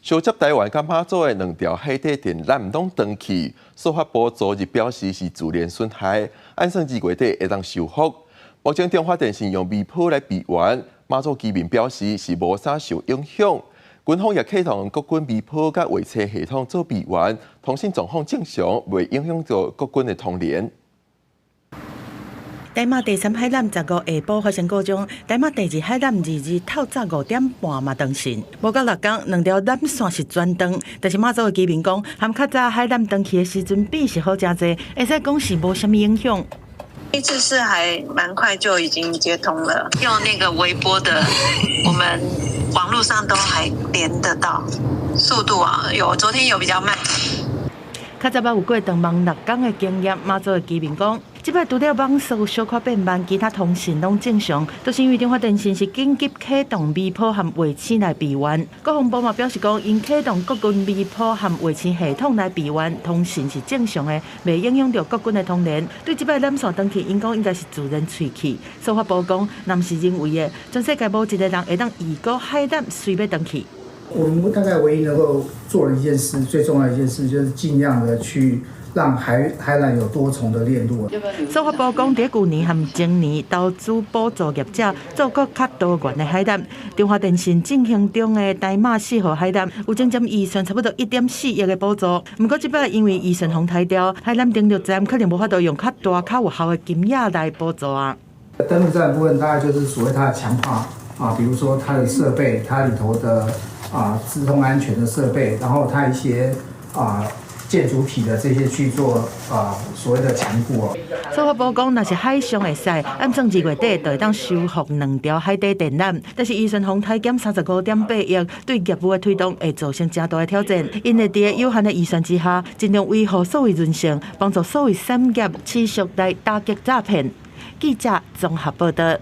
相接台灣佮馬祖的兩條海底電纜攏斷去，司法部昨日表示是自然損害，按算二月底會當修復。目前中華電信用微波來備援，馬祖居民表示是無啥受影響。軍方也啟動國軍微波佮衛星系統做備援，通信狀況正常，袂影響到國軍的通聯。台馬第三海纜15下晡發生故障，台馬第二海纜2日透早5點半嘛斷線，無夠6工，兩條纜線是全斷。但是馬祖的居民講，和較早海纜斷去的時陣比是好誠濟，會使講是無啥物影響。這次是還蠻快就已經接通了，用那個微波的，我們網絡上都還連得到，速度啊，有昨天有比較慢。較早捌有過斷網6工的經驗，馬祖的居民講，這擺除了網速小可變慢，其他通訊攏正常。就是因為中華電信是緊急啟動微波和衛星來備援。國防部嘛表示講，𪜶啟動國軍微波和衛星系統來備援，通訊是正常的，袂影響著國軍的通聯。對這擺纜線斷去，𪜶講應該是自然脆去。司法部講，若毋是人為的，全世界無一個人會當預估海纜隨欲斷去。我們大概唯一能夠做的一件事，最重要的一件事，就是盡量的去讓海纜有多重的鏈路。司法部講，佇舊年和前年投資補助業者做閣較多元的海纜。中華電信進行中的台馬四號海纜有整佔預算差不多1.4億的補助。毋過這擺因為預算予刣掉，海纜登陸站可能無法度用較大、較有效的金額來補助啊。登陸站部分大概就是所謂它的強化啊，比如說它的設備，它裡頭的資通安全的設備，然後它一些建築體的這些去做所謂的強固哦。司法部講，若是海上會使，按算二月底就會當修復兩條海底電纜，但是預算予刣減35.8億，對業務的推動會造成誠大的挑戰。𪜶會佇有限的預算之下，盡量維護數位韌性，幫助數位產業持續來打擊詐騙。記者綜合報道。